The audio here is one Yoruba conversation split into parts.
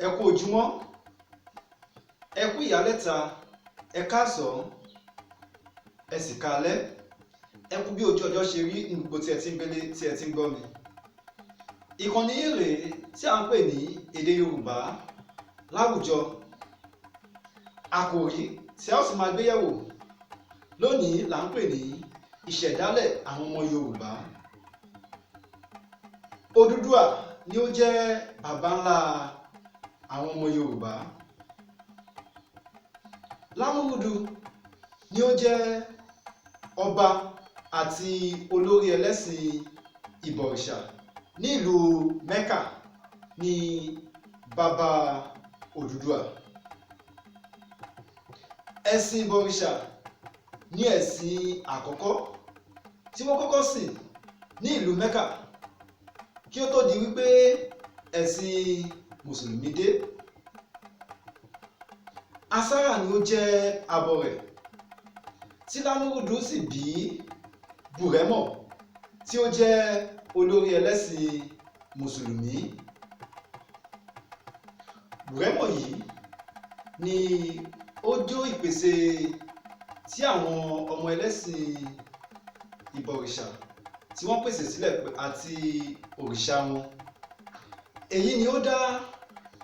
Ẹ kú ojúmọ́, ẹ kú ìyálẹ̀ta, ẹ káàsán, ẹ sì káalẹ́. Ẹ kú bí ojú ọjọ́ ṣe rí ní gbogbo tí ẹ ti ń gbélé tí ẹ ti ń gbọ́ mi. Ìkànnì yìí rèé tí à ń pè ní èdè Yorùbá láwùjọ. Àkòrí tí a ó sì máa gbé yẹ̀wò lónìí là ń pè ní ìṣẹ̀dálẹ̀ àwọn ọmọ Yorùbá. Odùduwà ni ó jẹ́ baba ńlá àwọn ọmọ Yorùbá. Lámúrúdu ni ó jẹ́ ọba àti olórí ẹlẹ́sìn ìbọ̀rìṣà ní ìlú Mẹ́kà ní bàbá Odùduwà. Ẹ̀sìn ìbọ̀rìṣà ní ẹ̀sìn àkọ́kọ́ tí wọ́n kọ́kọ́ sìn ní ìlú Mẹ́kà kí ó tó di wípé ẹ̀sìn Mùsùlùmí dé. Asára ni ó jẹ́ abọrẹ̀ tí Lámúrúdu sì bí Bùrẹ́mọ̀ tí ó jẹ́ olórí ẹlẹ́sìn Mùsùlùmí. Bùrẹ́mọ̀ yìí ni ó jó ìpèsè tí àwọn ọmọ ẹlẹ́sìn ìbọ̀rìṣà tí wọ́n pèsè sílẹ̀ àti òrìṣà wọn. Èyí ni ó dá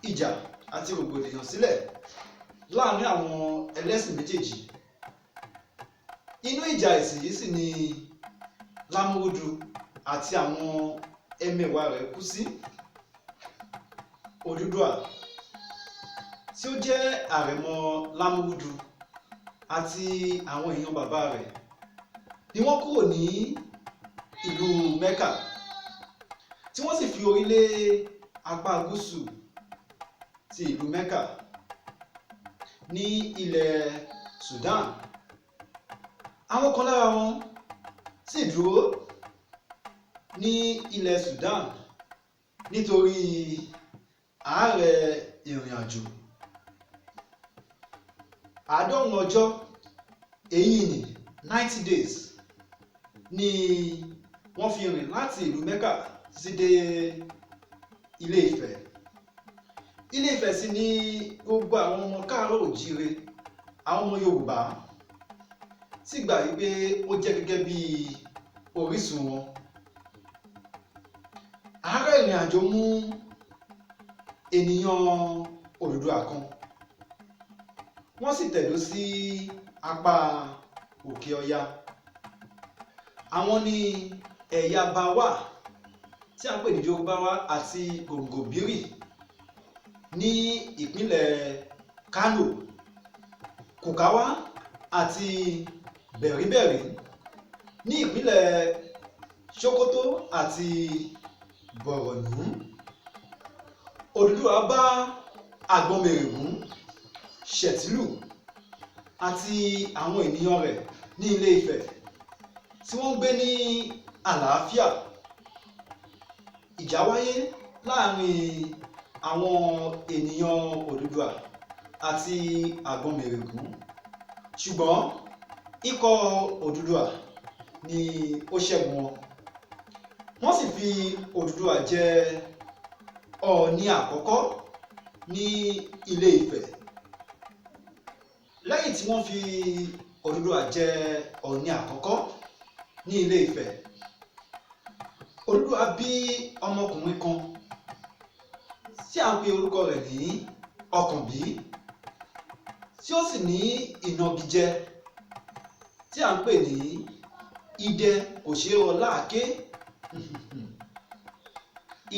ìjà àti rògbòdìyàn sílẹ̀ láàrin àwọn ẹlẹ́sìn méjèèjì. Inú ìjà ẹ̀sìn yìí sì ni Lámúrúdu àti àwọn ẹmẹ̀wà rẹ̀ kú sí. Odùduwà tí ó jẹ́ àrẹ̀mọ Lámúrúdu àti àwọn èèyàn bàbá rẹ̀ ni wọ́n kúrò ní ìlú Mẹ́kà tí wọ́n sì fi orí lé apá gúúsù ti ìlú Mẹ́kà ní ilẹ̀ Sudan. Àwọn kan lára wọn sì dúró ní ilẹ̀ Sudan nítorí àárẹ̀ ìrìn àjò. 90 ọjọ́, èyí ni 90 days, ni wọ́n fi rìn láti ìlú Mẹ́kà títí dé Ilé Ifẹ̀. Ilé Ifẹ̀ sì ni gbogbo àwọn ọmọ káàárọ̀ òjíire, àwọn ọmọ Yorùbá sì gbà wípé ó jẹ́ gẹ́gẹ́ bí orísun wọn. Àárẹ̀ ìrìn àjò mú ènìyàn Odùduwà kan, wọ́n sì tẹ̀dó sí apá Òkè Ọya. Àwọn ni ẹ̀yà Báwà tí à ń pè ní Yorùbáwá àti Gòǹgòbírì ní ìpínlẹ̀ Kánò, Kùkáwá àti Bẹ̀ríbẹ̀rí ní ìpínlẹ̀ Sókótó àti Bọ̀rọ̀nú. Odùduwà bá Àgbọnnìrègún, Ṣẹ̀tìlù àti àwọn ènìyàn rẹ̀ ní Ilé Ifẹ̀ tí wọ́n ń gbé ní àlàáfíà. Ìjà wáyé láàrin àwọn ènìyàn Odùduwà àti Àgbọnnìrègún, ṣùgbọ́n ikọ̀ Odùduwà ni ó ṣẹ́gun wọn. Wọ́n sì fi Odùduwà jẹ Ọọ̀ni àkọ́kọ́ ní Ilé Ifẹ̀. Lẹ́yìn tí wọ́n fi Odùduwà jẹ Ọọ̀ni àkọ́kọ́ ní Ilé Ifẹ̀, Odùduwà bí ọmọkùnrin kan tí à ń pe orúkọ rẹ̀ ní Ọ̀kànbí, tí ó sì ní ìnagijẹ tí à ń pè ní Idẹ kò ṣeé rọ láàké.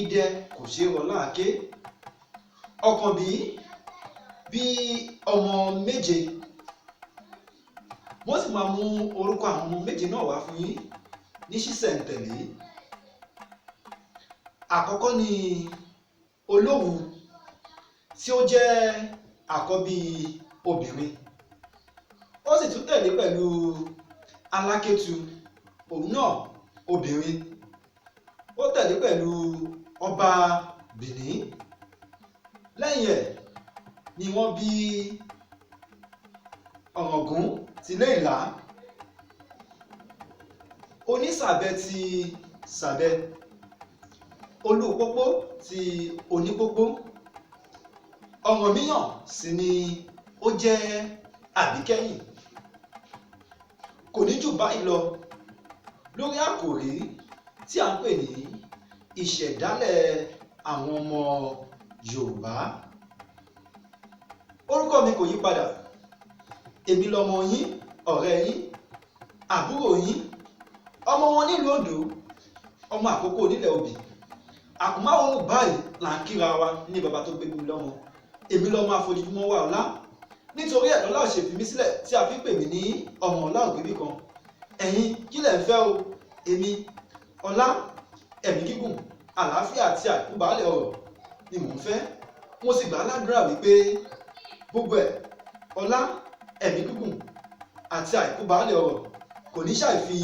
Idẹ kò ṣeé rọ láàké. Ọ̀kànbí bí ọmọ méje. Wọ́n sì máa mú orúkọ àwọn ọmọ méje náà wá fún yín ní ṣísẹ̀ntẹ̀lé. Àkọ́kọ́ ni Olówu tí ó jẹ́ àkọ́bí obìnrin. Ó sì tún tẹ̀lé pẹ̀lú Alákétu, òun náà obìnrin. Ó tẹ̀lé pẹ̀lú Ọba Bìní. Lẹ́yìn ẹ̀ ni wọ́n bí Ọ̀ràngún ti Ilé Ìlá, Onísàbẹ̀ ti Sàbẹ̀, Olúpópó ti Onípópó, Ọ̀rànmíyàn sì ni ó jẹ́ àbíkẹ́yìn. Kò ní jù báyìí lọ lórí àkòrí tí à ń pè ní ìṣẹ̀dálẹ̀ àwọn ọmọ Yorùbá. Orúkọ mi kò yí padà, èmi lọmọ yín, ọ̀rẹ́ yín, àbúrò yín, ọmọ wọn nílùú Oǹdó, ọmọ Àkókò nílẹ̀ Obì. Àkùnmáwòrán báyìí là ń kíra wa ní bàbá tó gbé mi lọ́mọ. Èmi lọ́mọ àfojúmọ́ wà ọlá, nítorí ẹ̀ lọ́lá ò ṣe fi mí sílẹ̀ tí a fi pè mí ní ọmọ ọlá ògbébí kan. Ẹ̀yin kí lẹ̀ ń fẹ́ o? Èmi ọlá, ẹ̀mí gígùn, àlàáfíà àti àìkúbálẹ̀ ọ̀rọ̀ ni mò ń fẹ́. Mo sì gbà á ládùúrà wípé gbogbo ẹ̀, ọlá, ẹ̀mí gígùn àti àìkúbálẹ̀ ọ̀rọ̀ kò ní ṣàìfi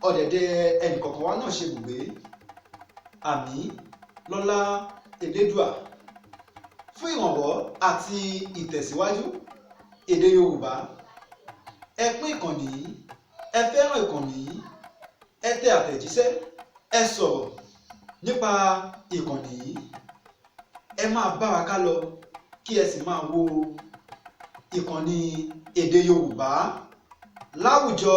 ọ̀dẹ̀dẹ̀ ẹnìkọ̀ọ̀kan wa náà ṣe bùgbé. Àmín lọ́lá Elédùà. Fún ìrànwọ́ àti ìtẹ̀síwájú èdè Yorùbá, ẹ pín ìkànnì yìí, ẹ fẹ́ràn ìkànnì yìí, ẹ tẹ àtẹ̀jíṣẹ́, ẹ sọ̀rọ̀ nípa ìkànnì yìí, ẹ máa bá wa ká lọ kí ẹ sì máa wo ìkànnì èdè Yorùbá láwùjọ.